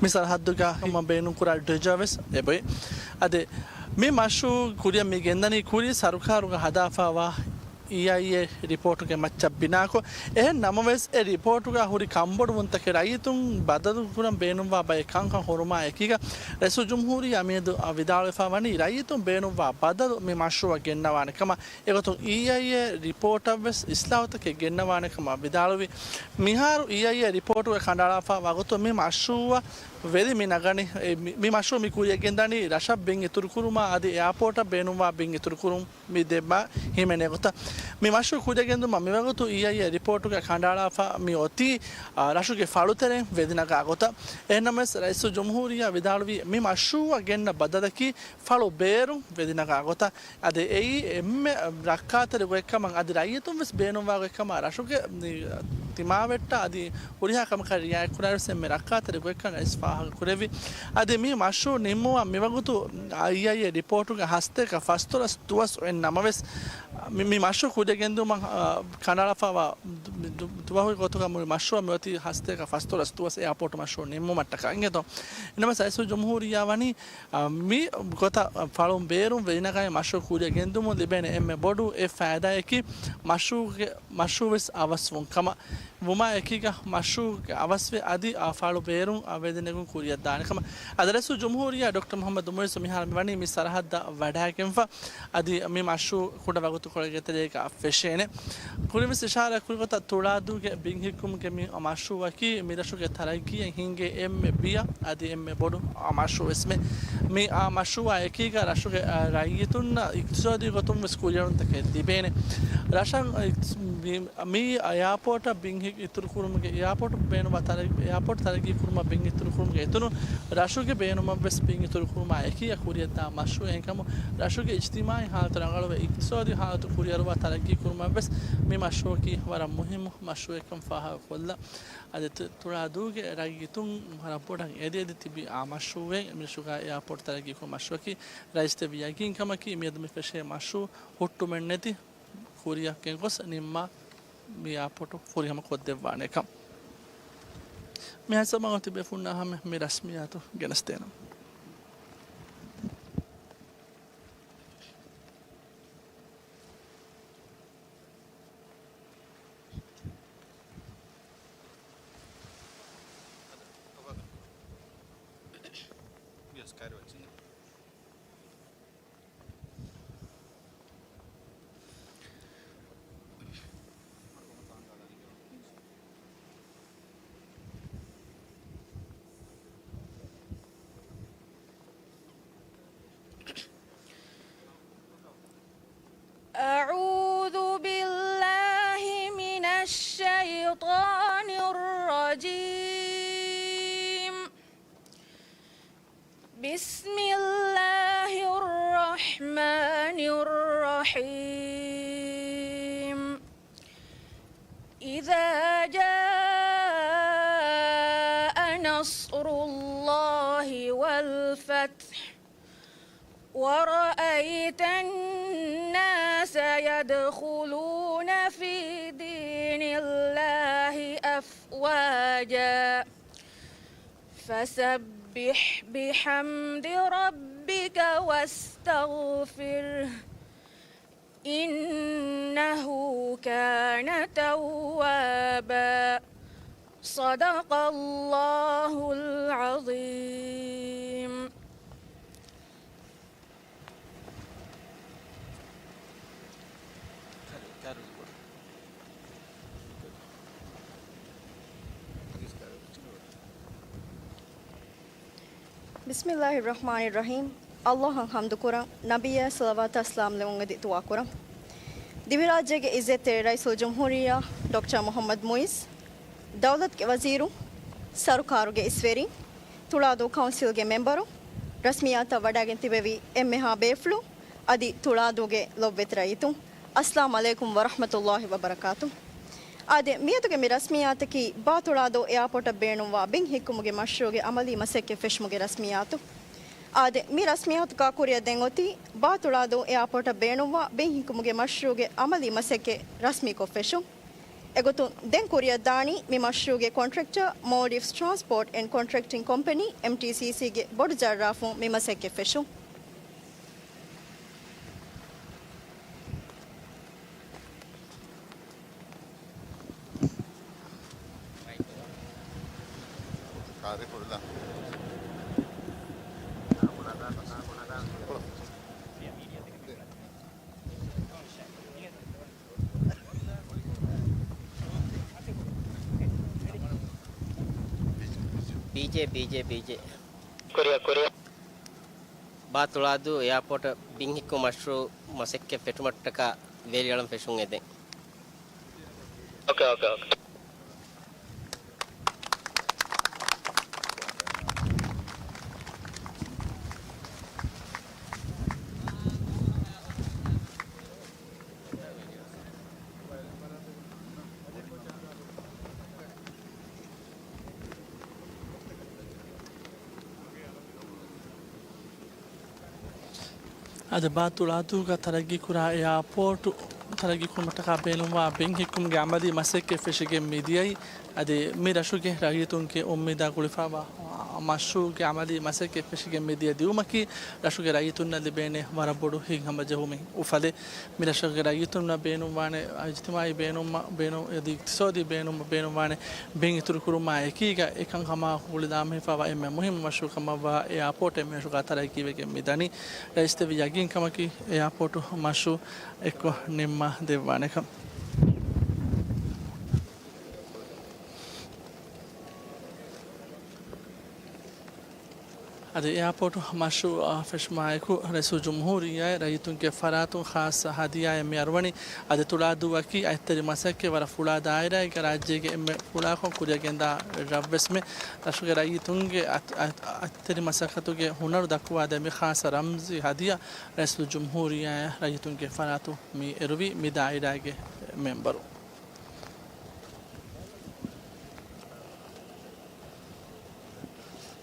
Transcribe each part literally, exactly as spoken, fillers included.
މި ސަރަހައްދުގަ ހަމަ ބޭނުންކުރާ ޑްރެޖަރވެސް އެބޮތް. އަދި މި މަޝްރޫޢު ކުރިއަށް މި ގެންދަނީ ކުރީ ސަރުކާރުގަ ހަދާފައިވާ އީއައިއޭ ރިޕޯޓުގެ މައްޗަށް ބިނާކޮށް. އެހެން ނަމަވެސް، އެ ރިޕޯޓުގަ ހުރި ކަންބޮޑުވުންތަކެއް ރައްޔިތުން ބަދަލުކުރަން ބޭނުންވާ ބައެއް ކަންކަން ހުރުމާ އެކީގަ، ރައީސުލްޖުމްހޫރިއްޔާ މިއަދު ވިދާޅުވެފަ ވަނީ، ރައްޔިތުން ބޭނުންވާ ބަދަލު މި މަޝްރޫޢަށް ގެންނަވާނެ ކަމަށް. އެގޮތުން އީއައިއޭ ރިޕޯޓަށްވެސް އިސްލާހުތަކެއް ގެންނަވާނެ ކަމަށް ވިދާޅުވި. މިހާރު އީއައިއޭ ރިޕޯޓުގަ ކަނޑައަޅާފައިވާ ގޮތުން މި މަޝްރޫޢަށް ވެލި މި ނަގަނީ، އެ، މި، މި މަޝްރޫޢު މި ކުރިއަށް ގެންދަނީ ރަށަށް ބިން އިތުރުކުރުމާ އަދި އެއާޕޯޓަށް ބޭނުންވާ ބިން އިތުރުކުރުން މި ދެބަ ހިމެނޭ ގޮތަށް. މި މަޝްރޫޢު ކުރިއަށް ގެންދުމަށް މިވަގުތު އީއައިއޭ ރިޕޯޓުގަ ކަނޑައަޅާފަ މި އޮތީ، އާ، ރަށުގެ ފަޅުތެރެއިން ވެލިނަގާ ގޮތަށް. އެހެންނަމަވެސް، ރައީސުލްޖުމްހޫރިއްޔާ ވިދާޅުވީ، މި މަޝްރޫޢަށް ގެންނަ ބަދަލަކީ ފަޅު ބޭރުން ވެލިނަގާ ގޮތަށް. އަދި އެއީ އެންމެ ރައްކާތެރި ގޮތްކަމަށް، އަދި ރައްޔިތުން ވެސް ބޭނުންވާ ގޮތްކަމަށް ރަށުގެ ތިމާވެއްޓާ އަދި ހުރިހާ ކަމަކަށް ރިއާޔަތްކުރާ ވެސް އެންމެ ރައްކާތެރި ގޮތްކަން ރައީސް ފާހަގަކުރެއްވި. އަދި މި މަޝްރޫޢު ނިންމުމަށް މިވަގުތު އީއައިއޭ ރިޕޯޓުގެ ހަސަތޭކަ ފަސްދޮޅަސް ދުވަސް އޮތް ނަމަވެސް، މި، މި މަޝްރޫޢު ކުރިއަށް ގެންދިއުމަށް، އާ، ކަނޑައަޅާފައިވާ ދު-، ދު-، ދުވަހުގެ ގޮތުގަ މި މަޝްރޫޢަށް މިއޮތީ ހަސަތޭކަ ފަސްދޮޅަސް ދުވަސް އެއާޕޯޓު މަޝްރޫޢު ނިންމުމަށްޓަކާ އިނގޭތޯ. އެނަމަސް ރައީސުލްޖުމްހޫރިއްޔާ ވަނީ، އާ، މި ގޮތަށް ފަޅުން ބޭރުން ވެލިނަގާ މަޝްރޫޢު ކުރިއަށް ގެންދުމުން ލިބޭނެ އެންމެ ބޮޑު އެއް ފައިދާއަކީ މަޝްރޫޢުގެ، މަޝްރޫޢު ވެސް އަވަސްވުން ކަމަށް. ވުމާ އެކީގަ މަޝްރޫޢުގެ އަވަސްވެ އަދި އާ ފަޅު ބޭރުން އާ ވެލިނެގުން ކުރިއަށް ދާނެ ކަމަށް. އަދި ރައީސުލްޖުމްހޫރިއްޔާ ޑޮކްޓަރ މުޙައްމަދު މުޢިއްޒު މިހާރު މިވަނީ މި ސަރަހައްދަށް ވަޑައިގެންފަ. އަދި މި މަޝްރޫޢު ކުޑަ ވަގުތުކޮޅެއްގެ ތެރޭގަ ފެށޭނެ. ކުރިންވެސް އިޝާރާތް ކުރި ގޮތަށް ތުޅާދޫގެ ބިން ހިއްކުމުގެ މި މަޝްރޫޢަކީ މި ރަށުގެ ތަރައްގީއަށް ހިންގޭ އެންމެ ބިޔަ އަދި އެންމެ ބޮޑު މަޝްރޫޢުވެސްމެ. މި މަޝްރޫޢާ އެކީގަ ރަށުގެ ރައްޔިތުންނަށް އިޤްތިޞާދީ ގޮތުން ވެސް ކުރިއެރުންތަކެއް ލިބޭނެ. ރަށަށް މި، މި އެއާޕޯޓަށް ބިން ހި-، އިތުރުކުރުމުގެ، އެއާޕޯޓު ބޭނުންވާ ތަރައް-، އެއާޕޯޓު ތަރައްގީ ކުރުމަށް ބިން އިތުރުކުރުމުގެ އިތުރުން، ރަށުގެ ބޭނުމަށްވެސް ބިން އިތުރުކުރުމާ އެކީ ކުރިއަށްދާ މަޝްރޫޢެއް ކަމު، ރަށުގެ އިޖްތިމާޢީ ހާލަތު ރަނގަޅުވެ، އިޤްތިޞާދީ ހާލަތު ކުރިއަރުވާ ތަރައްގީ ކުރުމަށްވެސް މި މަޝްރޫޢަކީ ވަރަށް މުހިއްމު މަޝްރޫޢެއްކަން ފާހަގަކޮށްލަން. އަދި ތު-، ތުޅާދޫގެ ރައްޔިތުން ވަރަށް ބޮޑަށް އެދި އެދި ތިބި އާ މަޝްރޫޢެއް، މިރަށުގަ އެއާޕޯޓު ތަރައްގީކުރުމުގެ މަޝްރޫޢަކީ ރައީސް ދެއްވި ޔަގީންކަމަކީ، މިއަދު މި ފެށޭ މަޝްރޫޢު ހުއްޓުމެއްނެތި ކުރިއަށް ގެންގޮސް ނިންމާ މި އެއާޕޯޓު ފުރިހަމަ ކޮށްދެއްވާނެކަން. މި ހަސަމަގޮ ތިބޭފުންނާ ހަމަ މި ރަސްމިއްޔާތު ގެނެސްދޭނަން. أعوذ بالله من الشيطان الرجيم. بسم الله الرحمن الرحيم. إذا جاء نصر الله والفتح ورأيت الناس يدخلون في دين الله أفواجا فسبح بحمد ربك واستغفره إنه كان توابا. صدق الله العظيم. بسم الله الرحمن الرحيم. ﷲ އަށް ޙަމްދުކުރަން، ނަބިއްޔާ ޞަލަވާތާ ސަލާމް ލެވުން އެދި ދުޢާ ކުރަން. ދިވެހިރާއްޖޭގެ ޢިއްޒަތްތެރި ރައީސުލްޖުމްހޫރިއްޔާ ޑޮކްޓަރ މުޙައްމަދު މުޢިއްޒު، ދައުލަތުގެ ވަޒީރު، ސަރުކާރުގެ އިސްވެރިން، ތުޅާދޫ ކައުންސިލްގެ މެމްބަރު، ރަސްމިއްޔާތަށް ވަޑައިގެން ތިބެވި އެންމެހާ ބޭފުޅުން، އަދި ތުޅާދޫގެ ލޮބުވެތި ރައްޔިތުން، އައްސަލާމް ޢަލައިކުމް ވަރަޙްމަތުﷲ ވަބަރަކާތު. އާދެ، މިއަދުގެ މި ރަސްމިއްޔާތަކީ ބާ ތުޅާދޫ އެއާޕޯޓަށް ބޭނުންވާ ބިން ހިއްކުމުގެ މަޝްރޫޢުގެ ޢަމަލީ މަސައްކަތް ފެށުމުގެ ރަސްމިއްޔާތު. އާދެ، މި ރަސްމިއްޔާތުގަ ކުރިއަށް ދެން އޮތީ ބާ ތުޅާދޫ އެއާޕޯޓަށް ބޭނުންވާ ބިން ހިއްކުމުގެ މަޝްރޫޢުގެ ޢަމަލީ މަސައްކަތް ރަސްމީކޮށް ފެށުން. އެގޮތުން ދެން ކުރިއަށް ދާނީ މި މަޝްރޫގެ ކޮންޓްރެކްޓަރ މޯލްޑިވްސް ޓްރާންސްޕޯޓް އެންޑް ކޮންޓްރެކްޓިން ކޮމްޕެނީ، އެމްޓީސީސީގެ ބޮޑު ޖައްރާފުން މި މަސައްކަތް ފެށުން. ބީޖޭ، ބީޖޭ، ބީޖޭ. ކުރިއަށް، ކުރިއަށް. ބާ ތުޅާދޫ އެއާޕޯޓަށް ބިން ހިއްކުމު މަޝްރޫ މަސައްކަތް ފެށުމަށްޓަކާ ވޭލިއަޅަން ފެށުން އެދެން. އޯކޭ، އޯކޭ، އޯކޭ. އަދި ބާ ތުޅާދޫގަ ތަރައްގީކުރާ އެއާޕޯޓު ތަރައްގީކުރުމަށްޓަކާ ބޭނުންވާ ބިން ހިއްކުމުގެ އަމަލީ މަސައްކަތް ފެށިގެން މިދިޔައީ. އަދި މި ރަށުގެ ރައްޔިތުންގެ އުއްމީދާ ގުޅިފައިވާ މަޝްރޫގެ އަމަލީ މަސައްކަތް ފެށިގެން މިދިޔަ ދިއުމަކީ ރަށުގެ ރައްޔިތުންނަށް ލިބޭނެ ވަރަށް ބޮޑު ހިތްހަމަޖެހުމެއް އުފަލެއް. މި ރަށުގެ ރައްޔިތުންނަށް ބޭނުންވާނެ އިޖްތިމާއީ ބޭނުން، ބޭނުން، އަދި އިޤްތިޞާދީ ބޭނުން، ބޭނުންވާނެ ބިން އިތުރުކުރުމާ އެކީގަ އެކަންކަމާ ގުޅިލާމެހިފައިވާ އެންމެ މުހިއްމު މަޝްރޫޢު ކަމަށްވާ އެއާޕޯޓެއް މިރަށުގަ ތަރައްގީވެގެން މިދަނީ. ރައީސް ދެއްވި ޔަގީންކަމަކީ އެއާޕޯޓު މަޝްރޫޢު އެއްކޮށް ނިންމާ ދެއްވާނެކަން. އަދި އެއާޕޯޓު މަޝްރޫޢު ފެށުމާއެކު، ރައީސުލްޖުމްހޫރިއްޔާއަށް ރައްޔިތުންގެ ފަރާތުން ޚާއްޞަ ހަދިޔާއެއް މި އަރުވަނީ. އަދި ތުޅާދޫއަކީ އަތްތެރި މަސައްކަތް ވަރަށް ފުޅާ ދާއިރާއެއްގަ ރާއްޖޭގެ އެންމެ ފުޅާކޮށް ކުރިއަށް ގެންދާ ރަށްވެސްމެ. ރަށުގެ ރައްޔިތުންގެ އަތް-، އަތް-، އަތްތެރި މަސައްކަތުގެ ހުނަރު ދައްކުވާދޭ މި ޚާއްޞަ ރަމްޒީ ހަދިޔާ ރައީސުލްޖުމްހޫރިއްޔާއަށް ރައްޔިތުންގެ ފަރާތުން މި އެރުވީ މި ދާއިރާގެ މެންބަރު.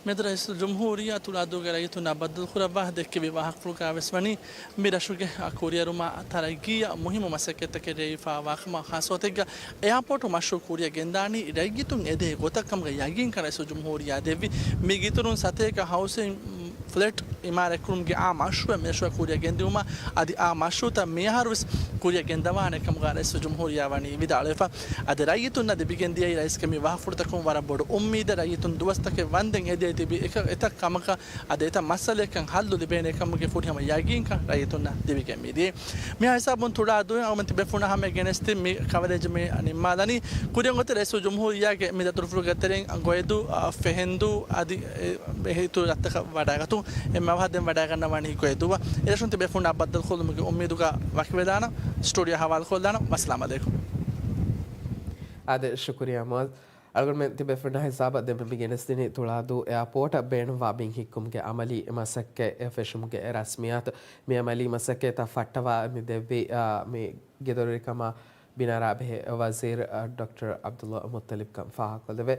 މިއަދު ރައީސުލްޖުމްހޫރިއްޔާ ތުޅާދޫގެ ރައްޔިތުންނާ ބައްދަލުކުރައްވާ ދެއްކެވި ވާހަކަފުޅުގަ ވެސް ވަނީ، މި ރަށުގެ ކުރިއެރުމާ ތަރައްގީއަށް މުހިއްމު މަސައްކަތްތަކެއް ރޭވިފައިވާ ކަމަށް. ޚާއްޞަ ގޮތެއްގަ އެއާޕޯޓު މަޝްރޫޢު ކުރިއަށް ގެންދާނީ ރައްޔިތުން އެދޭ ގޮތަށް ކަމުގަ ޔަގީންކަން ރައީސުލްޖުމްހޫރިއްޔާ ދެއްވި. މީގެ އިތުރުން ސަތޭކަ ހައުސިން ފްލެޓް އިމާރާތްކުރުމުގެ އާ މަޝްރޫޢެއް މިރަށުގަ ކުރިއަށް ގެންދިއުމަށް އަދި އާ މަޝްރޫޢުތައް މިއަހަރުވެސް ކުރިއަށް ގެންދަވާނެ ކަމުގަ ރައީސުލްޖުމްހޫރިއްޔާ ވަނީ ވިދާޅުވެފަ. އަދި ރައްޔިތުންނަށް ލިބިގެންދިޔައީ ރައީސްގެ މި ވާހަކަފުޅުތަކުން ވަރަށް ބޮޑު އުއްމީދެއް. ރައްޔިތުން ދުވަސްތަކެއް ވަންދެން އެދިޔަ ތިބި އެކަ-، އެތައް ކަމަކަށް އަދި އެތައް މައްސަލައަކަށް ހައްލު ލިބޭނެ ކަމުގެ ފުރިހަމަ ޔަގީންކަން ރައްޔިތުންނަށް ލިބިގެން މިދިޔައީ. މިހާ ހިސާބުން ތުޅާދޫއިން އަޅުގަނޑުމެން ތިބޭފުޅުންނާ ހަމަޔަށް ގެނެސްދިން މި ކަވަރޭޖް މި ނިންމާލަނީ. ކުރިއަށް އޮތީ ރައީސުލްޖުމްހޫރިއްޔާގެ މި ދަތުރުފުޅުގެ ތެރެއިން ގޮއިދޫ، އަ، ފެހެންދޫ އަދި އެ، އެ އިތުރު ރަށްތަކަށް ވަޑައިގަތުން. އެންމެ އަވަހަށް ދެން ވަޑައިގަންނަވަނީ ގޮއިދޫއަށް. އެރަށުން ތިބޭފުޅުންނާ ބައްދަލުކޮށްލުމުގެ އުއްމީދުގަ ވަކިވެލާނަން. ސްޓޫޑިއޯ ހަވާލުކޮށްލާނަން. ވައްސަލާމް އަލައިކުމް. އާދެ، ޝުކުރިއްޔާ މުއައްޒަ. އަޅުގަނޑުމެން ތިބޭފުޅުންނާ ހިސާބަށް ދެންމެ މި ގެނެސްދިނީ ތުޅާދޫ އެއާޕޯޓަށް ބޭނުންވާ ބިން ހިއްކުމުގެ އަމަލީ މަސައްކަތް ފެށުމުގެ ރަސްމިއްޔާތު. މި އަމަލީ މަސައްކަތްތައް ފައްޓަވާ މި ދެއްވި، އާ، މި ގެދޮރުވެރިކަމާ ބިނާރާ ބެހޭ ވަޒީރު، އާ، ޑޮކްޓަރ ޢަބްދުﷲ މުއްޠަލިބް ކަން ފާހަގަކޮށްލެވޭ.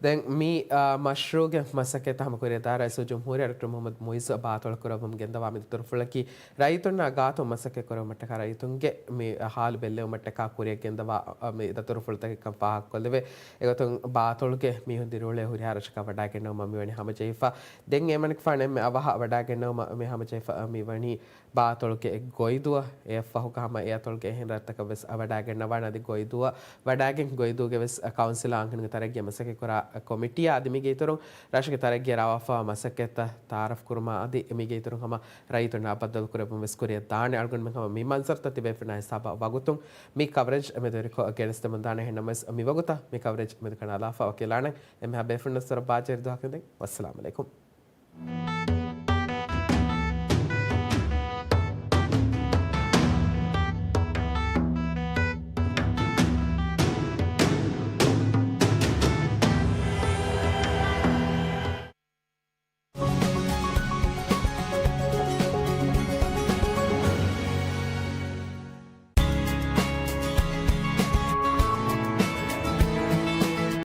ދެން މި، އާ، މަޝްރޫޢުގެ މަސައްކަތްތައް ހަމަ ކުރިއަށްދާ ރައީސުލްޖުމްހޫރިއްޔާ ޑޮކްޓަރ މުޙައްމަދު މުޢިއްޒު ބާތިލް ކުރައްވަމުން ގެންދަވާ މި ދަތުރުފުޅަކީ ރައްޔިތުންނާ ގާތު މަސައްކަތް ކުރެވުމަށްޓަކާ ރައްޔިތުންގެ މި ހާލު ބެއްލެވުމަށްޓަކާ ކުރިއަށް ގެންދަވާ، އާ، މި ދަތުރުފުޅުތަކެއްކަން ފާހަގަކޮށްލެވޭ. އެގޮތުން ބާތިލްގެ މީހުން ދިރިއުޅޭ ހުރިހާ ރަށަކަށް ވަޑައިގަންނަވުމަށް މިވަނީ ހަމަޖެހިފަ. ދެން އެމަނިކުފާނު އެންމެ އަވަހަށް ވަޑައިގަންނަވުމަށް މި ހަމަޖެހިފަ މިވަނީ ބާތިލްގެ ގޮއިދޫއަށް. އެއަށްފަހުގަ ހަމަ އެއަތޮޅުގެ އެހެން ރަށްތަކަށް ވެސް ވަޑައިގަންނަވާނެ. އަދި ގޮއިދޫއަށް ވަޑައިގެން ގޮއިދޫގެ ވެސް ކައުންސިލާ އަންހެނުންގެ ތަރައްގީ މަސައްކަތް ކުރާ ކޮމިޓީއާ އަދި މީގެ އިތުރުން ރަށުގެ ތަރައްގީއަށް ރާވާފައިވާ މަސައްކަތްތައް ތައާރަފް ކުރުމާ އަދި މީގެ އިތުރުން ހަމަ ރައްޔިތުންނާ ބައްދަލު ކުރެއްވުން ވެސް ކުރިއަށް ދާނެ. އަޅުގަނޑުމެން ހަމަ މި މަންޒަރުތައް ތިބޭފުޅުންނާ ހިސާބަށް ވަގުތުން މި ކަވަރޭޖް މެދުވެރިކޮށް ގެނެސްދެމުން ދާނެ. އެހެންނަމަވެސް މި ވަގުތަށް މި ކަވަރޭޖް މެދު ކަނޑައަޅާފަ ވަކިވެލާނަން. އެންމެހާ ބޭފުޅުންނަށް ވަރަށް ބާއްޖަވެރި ދުވަހަކަށް ދެން ވައްސަލާމް އަލައިކުމް.